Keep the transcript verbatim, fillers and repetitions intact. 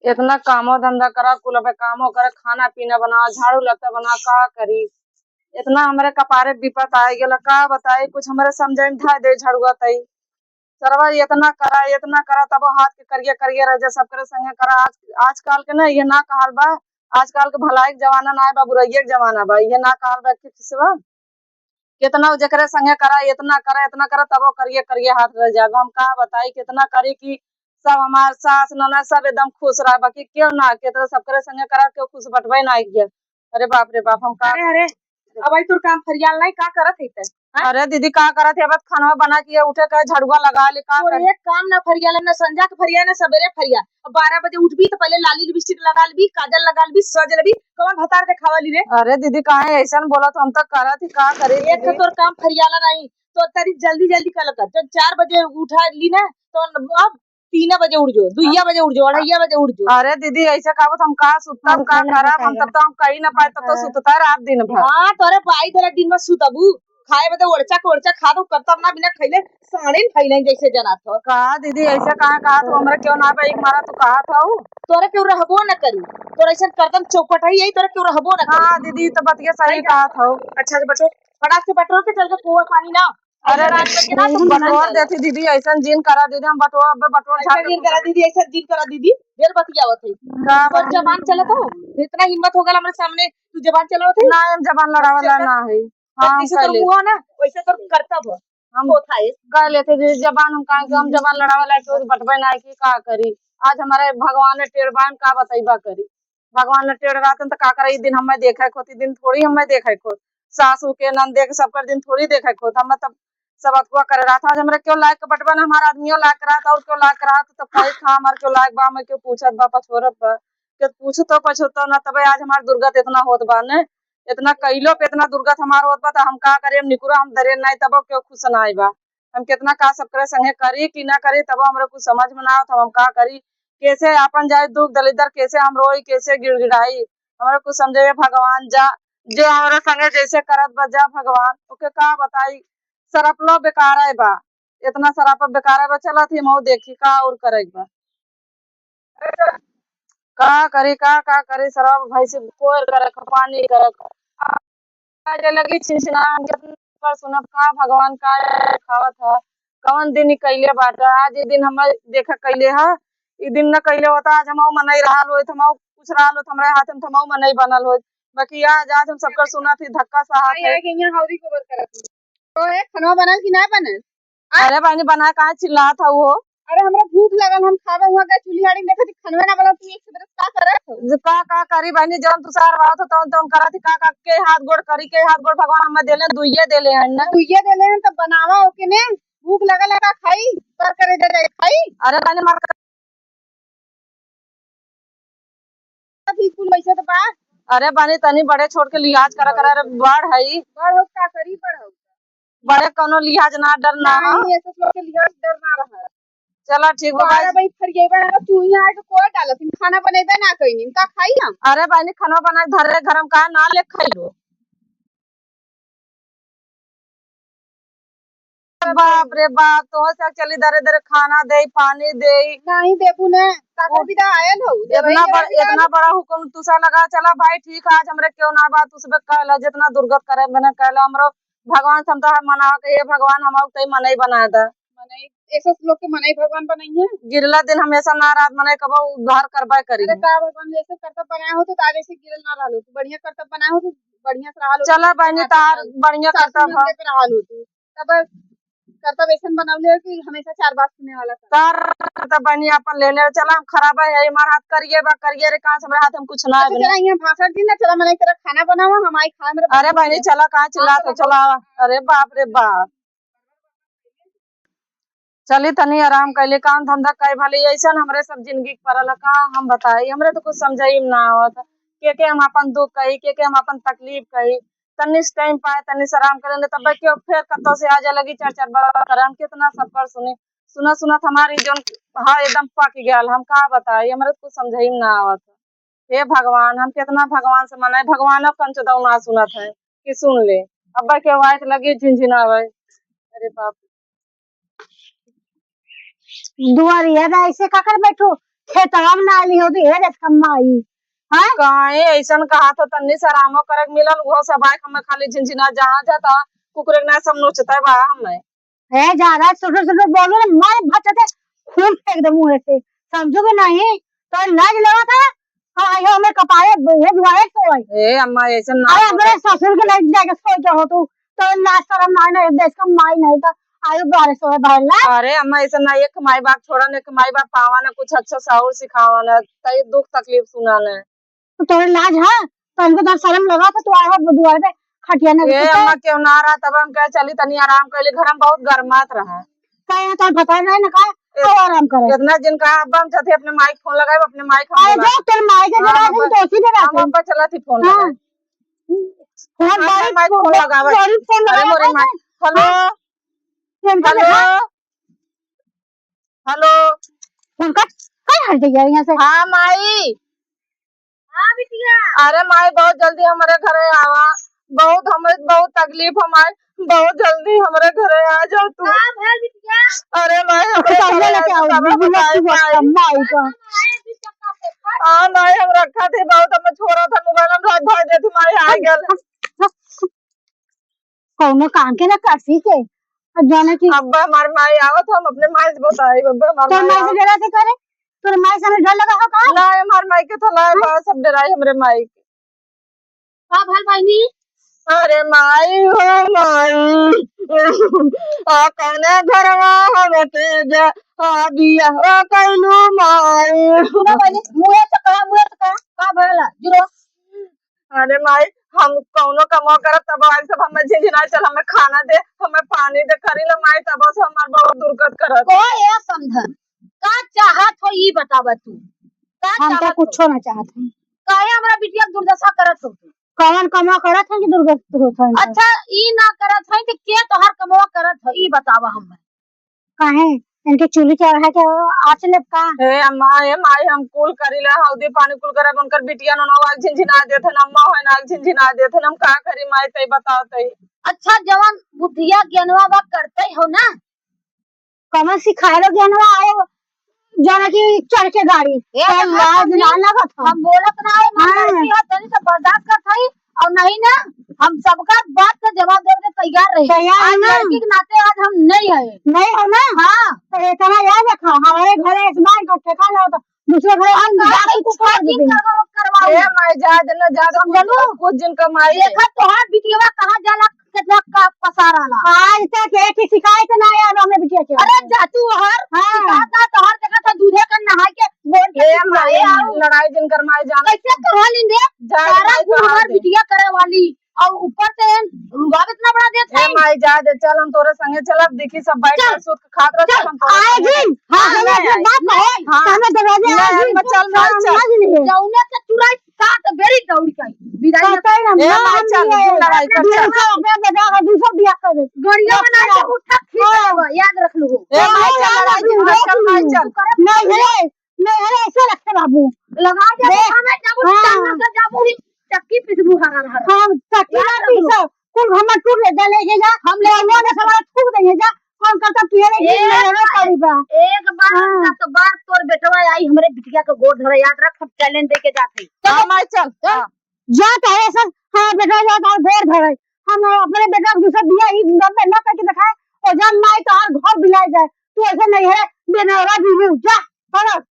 इतना कामो धंधा करा, कुल अबे कामो करे, खाना पीना बना, झाड़ू लत्ता बना, का करी? इतना हमरे कपारे विपत आइ गेला, का बताई, कुछ हमरे समझे में धाय दे झड़ुआ तई। सरवा इतना करा, इतना करा, तबो हाथ के करिया करिया रह जा, सबकरे संगे करा। आज, आजकल के ना ये ना कहल बा, आजकल के भलाई के जमाना ना बा, बुराइये के जमाना बा, ये ना कहल बा कि खिसवा। कितना उ जेकरे संगे करा, इतना करा, इतना करा, तबो करिए, करिए हाथ रह जाबे। हम का बताई, कितना करी कि सब हमार सास, ननद सब एकदम खुश रहा, बाकी केहू ना, कितना सबकरे संगे करा, केहू खुश बटबे ना किया। अरे बाप रे बाप, हम का अरे, अरे, अब आई तोर काम फरियाल नहीं, का करत है ते? हाँ? अरे दीदी, का करत है, अब खाना बना के उठे के, झड़ुआ लगा ले, का तोर करे? एक काम ना फरियाल, ना संझा के फरिया, ना सबेरे फरिया। अब बारह बजे उठबी तो पहले लाली लिपस्टिक लगा लेबी, काजल लगा लेबी, सज लेबी, कौन भतार देखावा ली रे? अरे दीदी, काहे ऐसन बोलत हो? हम तो करत ही, का करे एक तो दीदी? तोर काम फरियाला नहीं, तो तरी जल्दी जल्दी कर लगा। जब चार बजे उठा ली ना, तो अब तीन बजे उठ जो, दुइया बजे उठ जो, अढ़ाइया बजे उठ जो। अरे दीदी, ऐसे कहबो तो हम का सुतब, हम का का ना करब? हम बताएगा। तब तो हम कही ना पाए, तब तो हाँ। सुतता रहब दिन भर। हाँ, तोरे पाई देला दिन भर सुतबू, खाए बदे ओरचा के ओरचा खा दो, करतब ना बिना खैले साड़िन फैले जैसे जनात हो। का दीदी, ऐसे कहाँ कहा तू? हमरा क्यों ना बा, एक मारा तू कहा था उ? तोरे क्यों रहबो न करी, तोरे ऐसे करतब चौपट है यही, तोरे क्यों रहबो न करी। हाँ दीदी, तो बतिया सही नहीं कहा था। अच्छा से बटो, फटाक से बटोर के चल के कुआं पानी ना। अरे ऐसे रात में के ना तुम बटोर देती दीदी, ऐसा जिन करा दीदी, हम बटोर, अबे बटोर ऐसा झाड़ जिन करा दीदी, ऐसा जिन करा दीदी, ढेर बतियावत है। का तोर बतिया? जबान चलत हो, इतना हिम्मत हो गल हमरे सामने, तू जबान चलावत है? ना, हम जबान लड़ावे ला ना है। हाँ, जैसे तोर मुँह हो ना, वैसे तोर करतब हो। हम होत है। कह लेते दीदी जबान, हम कहा कि हम जबान लड़ावे ला, केहू बटबे ना है कि का करी। आज हमारे भगवान ने टेढ़ बान का बतैबा करी। भगवान ने टेढ़ रहतन त का करे, ई दिन हमें देखे के होत, ई दिन थोड़ी हमें देखे के होत। सासू के, नंदे के, सबकर दिन थोड़ी देखे के होत। हमें तब सब अथुआ करे रहत। आज हमरे क्यों लायक के बटबा ना, हमार आदमियों लायक रहत और क्यों लायक रहत, तब कहे खा हमार क्यों लायक बा, हमें क्यों पूछत बा, पछोरत बा, क्यों पूछतो पछोरतो ना, तबे आज हमार दुर्गत इतना होत बा ने, इतना कइलो पे इतना दुर्गत हमार होत बा, त हम का करी, हम निकुरा, हम दरे नहीं, तबो क्यों खुश ना बा। हम कितना का सबकरे संगे करी कि ना करी, तबो हमरे कुछ समझ में ना आवत, हम, हम का करी, कैसे आपन जाए दुख दलिद्दर, कैसे हम रोई, कैसे गिड़गिड़ाई, हमरे कुछ समझे भगवान जा, जे हमरे संगे जैसे करत बा जा भगवान, ओके का बताई, सरपलो बेकारे बा, इतना सरप बेकारे बा, चलत ही मऊ देखी का और करे के बा। का करी, का, का करी, सरवा भैंसी कोयर करक, पानी करक। आ, आगे लगी छिनछिना, हम कितना बार सुनब, का भगवान का खावत ह, कवन दिन ई कइले बाटे, आज ई दिन हमें देखा कइले ह, ई दिन न कइले होता, आज हमहू मनई रहल होइत, हमहू कुछ रहल होइत, हमरे हाथ में त हमहू मनई बनल होइत, बाकी आज, आज हम सबकर सुनत ही धक्का सहत आई, है। आई, यहाँ हौदी गोबर करत ही। तो ए, खनवा बनल कि ना बनल? आ? अरे बहनी, बना कहाँ चिल्लात हऊ हो? अरे, हमरा भूख लगल, हम खावे हुआ गए चूल्ही आड़ी, देखत ही खनवे ना बनल, तू एक से बरस का करत हो? जे का, का करी बहनी, जौन तू सार बात हो, तौन, तौन करत ही, का, का, के हाथ गोड़ करी, के हाथ गोड़ भगवान हमें देले, दुइये देले हैं ना। दुइये देले हैं, तब बनावा ओके ने, भूख लगल है, का खाई? कर करे दे दे, खाई? अरे बहनी, मार अभी कुल वैसे तो बा। अरे बहनी, तनी बड़े छोट के लिहाज करा, करा, अरे बड़ हई। बड़ हो का करी, बड़ हो। बड़े कौनो लिहाज ना, डर ना हो। नहीं, ऐसे लोग के लिहाज डर ना रहा। चला ठीक बा, बारह बाई। बजे फरिएबा ना, तू यहाँ आके कोई डालत, हम खाना बनेबे ना कइनी, का खाई हम? अरे बहनी, खाना बना के धरे घर में का ना ले खाई लो। बाप रे बाप, तोहर से चली दरे दरे खाना देई, पानी देई। नहीं देबू ने, काकर वो बिदा आयल हो, देवही इतना देवही बड़-, बिदा इतना आयल। बड़ा हुकुम तुसा लगा, चला भाई ठीक है, आज हमरे क्यों ना बात तुसबे कहला, जितना दुर्गत करे बने कहला, हमरो भगवान से हम तो मनावा के, "हे भगवान, हम तई मनई बना दा।" मनई, ऐसे लोग के मनई भगवान बनइहे। गिरला दिन हमेशा ना रहत, मनई कबो उद्धार करबे करी। अरे का भगवान, ऐसे करतब बनाए हो तो आज ऐसे गिरल ना रहलो, तू बढ़िया करतब बनाए हो तो बढ़िया से रहलो। चला बहनी, तार बढ़िया सासू करतब नंदे ह। पे रहल हो तू। तब करतब ऐसन बनौले हो कि हमेशा चार बात सुने वाला कर। तार करतब बहनी अपन ले ले। चला, हम खराब है, हमार हाथ करिए बा, करिए रे, कहाँ से हमारे हाथ में कुछ ना है अच्छा, बहनी। चला, यहाँ भाषण दी ना, चला, मैंने तेरा खाना बनावा, हम आई खाए, मेरे अरे बहनी, चला, कहाँ चिल्लात हो, चला। अरे बाप रे बाप। चली तनी आराम कैले, काम धंधा कई भले, ऐसन हमरे सब जिंदगी के पड़ल है, का हम बताई, हमरे तो कुछ समझे में ना आवत है। के के हम अपन दुख कही, के के हम अपन तकलीफ कही, तनी से टाइम पाए, तनी से आराम करे, नहीं तब के फिर कत्तो से आ जाए लगी, चार चार बार करे। हम कितना सबकर सुने, सुनत सुनत हमारी जोन हाँ एकदम पक गया, हम का बताई, हमरे तो कुछ समझे में ना आवत है। हे भगवान, हम कितना भगवान से मनाई, भगवानो कंचदौ ना सुनत है कि सुन ले। अब्बा के आवाज लगी झिनझिनावे। अरे बाप। दुआरिया बा, ऐसे का कर बैठो? खेतवा में ना आइली होती, हे देख माई। हाँ? काहे ऐसन कहा तो तन्नी से आरामो करे के मिलल, उहो सब आए हमें खाली झिनझिना जहाँ जाता, कुकुरे के ना सब नोचते बा हमें। ए, ज्यादा सुटुर सुटुर बोलो ना, मार भचते खून फेंक दे मुंह से, समझो कि नहीं? तो लाज लगा था, हाँ, ये हमें कपारे, ये दुआरे सोए। ए अम्मा, ऐसन ना अरे, बोलो। अपने ससुर के लग जाके सोए के हो तू, तो लाज शरम ना, ना, देश का माई नहीं था, आयो दुआरे सोए भरला। अरे अम्मा, ऐसन ना, एक माई बाप छोड़ा ना, एक माई बाप पावा ना, कुछ अच्छा साउर सिखावा ना, तई दुख तकलीफ सुना ना। तो तोरे लाज है? तो हमको तो शर्म लगा था, तू आवा दुआरे पे खटिया ना ए बिछा। अम्मा, केहू ना रहा, तब हम कहे, "चली तनी आराम कर ली, घर में बहुत गरमात रहा।" का यहाँ तो पता नहीं ना का, ए, आओ आराम करे। इतना दिन का अब हम जाते अपने माई के फोन लगाए, अपने माई के हम अरे बोला। जो तेरे माई के हाँ, जरा हम से दोस्ती में हम रहते। अब चला थी फोन हाँ। लगाए। फोन अपने बड़ी माई के फोन लगावे। बड़ी फोन अरे लगावे मोरे माई। तो। हेलो। हाँ। फोन कर हेलो। देखा। हेलो। फोन कर। कई हट गया यहाँ से। हाँ माई। हाँ बिटिया। अरे माई, बहुत जल्दी हमरे घरे आवा, बहुत हमें बहुत तकलीफ है माई, बहुत जल्दी हमरे घरे आ जाओ तू। का भइल बिटिया? अरे माई, हमरे तो घरे लेके आओ, सब बिल्कुल बताई मत माई। माई का। हाँ माई, हम रखा थे बहुत, हमें छोरा था मोबाइल में धर धर दे थे माई, आ गल। कौनो काम के ना करसी के। अब जाने की अब्बा हमार माई आवत, हम अपने माई से बताई, अब्बा हमार तोर माई माई से आवत। डरा से करे, तोर माई से हमें डर लगा हो का? ना, हमार माई के तो लाए बा, सब डराई हमरे माई के। का भल बहिनी? अरे माई हो माई, आ कौने घरवा हम तेज आ बिया ओ कैलू माई। सुनो बहिनी, मुँहे से कहा, मुँहे से कहा, का भला? जुरो। अरे माई, हम कौनो कमवा करब तब आई सब हमें झिझिनाई, चल हमें खाना दे, हमें पानी दे, करी ले माई, तब से हमार बहुत दुर्गत करत। को ए समधन, का चाहत हो ई बतावा तू? का हम तो चाहत हो? कुछो ना चाहत हई। काहे हमरा बिटिया के दुर्दशा करत हो तू? कौन कमवा करत है कि दुर्गत होत है इनका? अच्छा, ई ना करत है कि के तोहार कमवा करत है, ई बतावा हमें। काहे? इनके चूल्ही चढ़ा के आँच लेब का? हे अम्मा, हे माई, हम कुल करी ला, हौदी पानी कुल करब, उनकर बिटिया नोना आग झिनझिना देत हन, अम्मा है ना आग झिनझिना देत हन, हम का करी माई, तई बताओ तई। अच्छा, जवन बुद्धिया ज्ञानवा बा करते हो ना? कमन सिखाए लो ज्ञानवा आयो, जाना कि चढ़ के गाड़ी। ए, तब हम लाज ना लगत हो। हम बोलत ना है, हम हाँ। लड़की है, तनी से बर्दाश्त करत हई, और नहीं ना, हम सबका बात का जवाब देवे के तैयार रही। तैयार आज है ना। लड़की के नाते आज हम नहीं आए। नहीं हो ना? हाँ। तो इतना याद रखो, हमारे घर इस बार का ठेका ना हो तो दूसरे घर हम हम जाके जाके कुछ कर कुछ देंगे। करवा, करवाओ। ए माई, जा दे ना, जा दे, समझ लो? कुछ, कुछ दिन का माई है। देखा तोहार बिटिया कहाँ जाला, कितना का पसार आला। आज तक एक ही शिकायत ना आया हमरे बिटिया के। अरे जा तू हर हाँ। शिकायत ना, तोहार देखा था दूधे का नहाई के बोल के ए तू माई, माई आओ। लड़ाई जिन कर माई जान। कैसे कहा लिंदे? जा सारा माई गुण कहा हमार दे। बिटिया करे वाली। और ऊपर से रुबाब इतना बड़ा देत ए है। माई, जा दे, चल, हम तोरे संगे चलब, देखी सब बैठ चल, के सूत के खात रहत, चल, हम तोरे आए संगे जिन। हाँ, हाँ, हमें नहीं अपनी आई। बात कहे, हाँ। तो हमें दरवाजे नहीं, आए जिन, हम चल, चल, माई, चल। चल। जौने से चुराई सात बेरी दौड़ के आई। विदाई ना कहते हैं ना, ए ना माई, हम चल, नहीं जिन आए। लड़ाई कर, दूसरा चल। अपना बेटा का दूसरा बियाह कर दे। गड़िया बना के उठा खींच हाँ। लेबा, याद रख लो। ए माई, चल, हाँ, लड़ाई जिन कर, चल, माई, चल। नहीं है। नहीं, अरे, ऐसे रखे बाबू। लगा दे, देख। हमें जब हाँ। टांग से जब वही चक्की पिसबू हरा हरा। हाँ, चक्की ना पीसो। कुल घमंड टूट ले, जा लेके जा। हम ले आएंगे, हमारा थूक देंगे, जा। कौन करता पिए रे, एक मेरे बार, पड़ी बा। एक बार हाँ। ना तो बार तोर बेटवा आई, हमरे बिटिया के गोड़ धरे, याद रख, हम challenge दे के जाते हैं। हाँ, माई, चल। चल। हाँ। जा, कहे सर, हाँ, बेटा, जा, तार गोड़ धरे। हम अपने बेटा के दूसरा बियाह, ई गम में ना करके दिखाए, और जा, माई, तार घर बिलाए जाए। तू ऐसे नहीं है, बेनौरा बीवी, जा, पढ़ो।